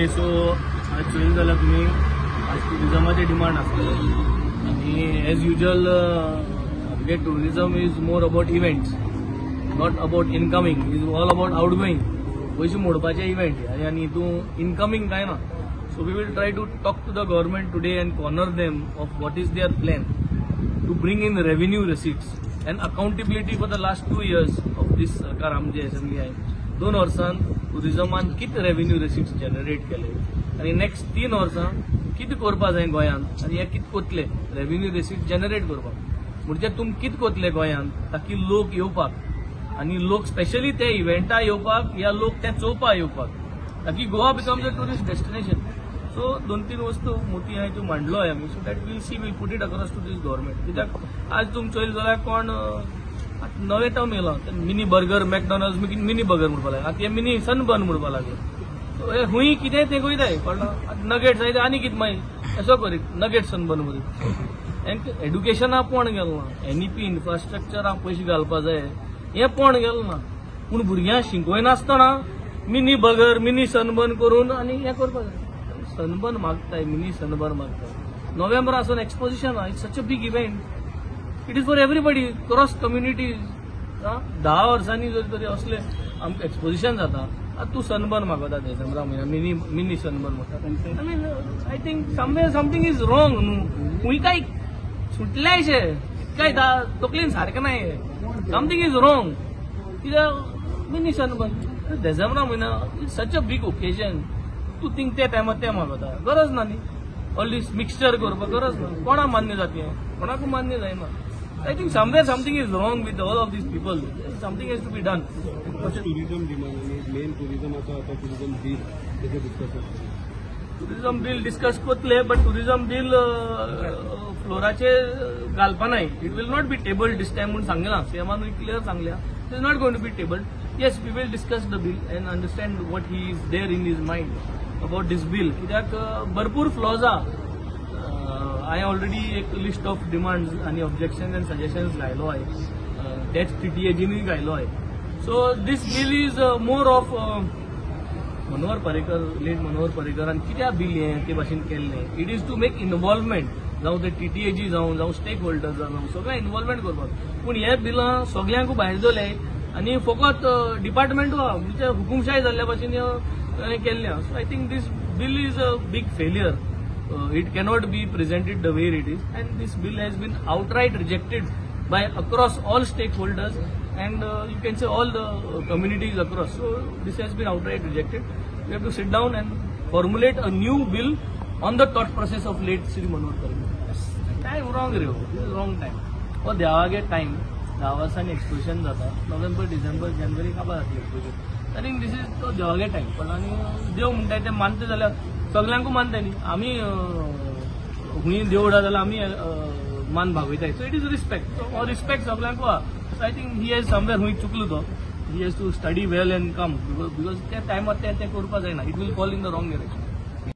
Okay, so आज चोयलें जाल्यार तुमी आज ट्युरिजमाचे डिमांड आसतले आनी एज युजल आमगे tourism is more about events, not about incoming. Is all about outgoing. पयशे मोडपाचे इव्हेंट आनी हितून इनकमींग कांय ना. So we will try to talk to the government today and corner them of what is their plan to bring in revenue receipts and accountability for the last 2 years of this सरकार. आमची assembly आहे, 2 वर्सां टुरिजमान कितें revenue receipts generate केले आनी next 3 वर्सां कितें करपा जाय गोंयांत आनी हे कितें कोतले रेव्हेन्यू रिसिट जनरेट करपाक, म्हणजे तुमी कितें कोतले गोंयांत ताकी लोक येवपाक आनी लोक स्पेशली ते इव्हेंटा येवपाक या लोक ते चोवपाक येवपाक, ताकी Goa becomes a tourist destination. So दोन तीन वस्तू मोठी आहाय त्यो मांडलो आहे आमी, so that we'll see, we'll put it across to this government. कित्याक आज तुमी चोयलें जाल्यार कोण आतां नवें टर्म येयलां, mini burger, McDonald mini burger म्हणपाक लागले. आतां हे मिनी सनबर्न म्हणपाक लागले. सो हे हुंय कितें तें वयताय, कळ्ळें? आतां नगेट्स आयते आनी कितें मागीर असो करीत नगेट सनबर्न करीत. एड्युकेशना पोण गेलो ना, एनईपी इन्फ्रास्ट्रक्चराक पयशे घालपा जाय हें पोण गेलो ना, पूण भुरग्यांक शिकयनासतना मिनी बर्गर, मिनी सनबर्न करून आनी हें करपाक जाय. सनबर्न मागताय, मिनी सनबर्न मागताय. नोव्हेंबर आसून exposition, it's such a big event, it is for everybody, cross communities. 10 वर्सांनी जर तरी असले आमकां एक्सपोजिशन जाता, आतां तूं सनबर्न मागता डिसेंबरा म्हयन्या, मिनी मिनी सनबर्न म्हणटा. I mean, I think somewhere something is wrong न्हू. खूंय काय सुटल्याशे काय तकलेन सारकें ना, something is wrong. कित्याक मिनी सनबर्न डिसेंबरा म्हयन्या? It's such a big occasion, तूं थिंग त्या टायमार तें मागता, गरज ना न्ही. ऑल दीस मिक्सचर करपाक गरज ना. कोणाक मान्य जाता हें? कोणाकूय मान्य जायना. I think somewhere something is wrong with all of these people. Something has to be done. Tourism demand आनी मेन टुरिझमाचो आतां टुरिझम बील तेजेर डिस्कस जातलें. टुरिझम बील डिस्कस करतले, बट टुरिझम बील फ्लोराचेर घालपा नाय. It will not be tabled this time म्हूण सांगलां सीएमानूय, clear सांगल्या. It is not going to be tabled. Yes, we will discuss the bill and understand what he is there in his mind about this bill. कित्याक भरपूर flaws आहा. हांवें already एक list of demands आनी objection and suggestions घायलो आहे, तेच टीटीएजीनूय घायलो आहे. So this bill is more of Manohar Parrikar, late Manohar पर्रीकरान कित्याक बील हें ते भाशेन केल्लें. It is to make involvement, जावं ते टीटीएजी जावं, जावं स्टेक होल्डर्स जावं, सगळें इन्वॉल्वमेंट करपाक. पूण हे बिलां सगल्यांकूय भायर दवरले आनी फकत डिपार्टमेंटू आहा, म्हणजे हुकुमशाय जाल्ल्या भाशेन हें केल्लें आहा. So I think this bill is a big failure. It cannot be presented the way it is, and this bill has been outright rejected by across all stakeholders and you can say all the communities across. So this has been outright rejected. We have to sit down and formulate a new bill on the thought process of late Shri Manohar Parrikar. Time wrong रे हो, this is wrong time. हो देवागे time, 10 वर्सांनी exposition जाता, नोव्हेंबर, डिसेंबर, जानेवारी काबार जातली exposition. I think this is तो देवागे time. पण आनी देव म्हणटाय ते मानता जाल्यार सगल्यांकूय मानताय न्ही. आमी हुंय देवळां जाल्यार आमी मान भागयताय. So it is respect, so हो रिस्पेक्ट सगल्यांकूय आहा. So I think he has somewhere हुंय चुकलो तो. He has to study well and come, because त्या टायमार तें करपाक जायना. It will fall in the wrong direction.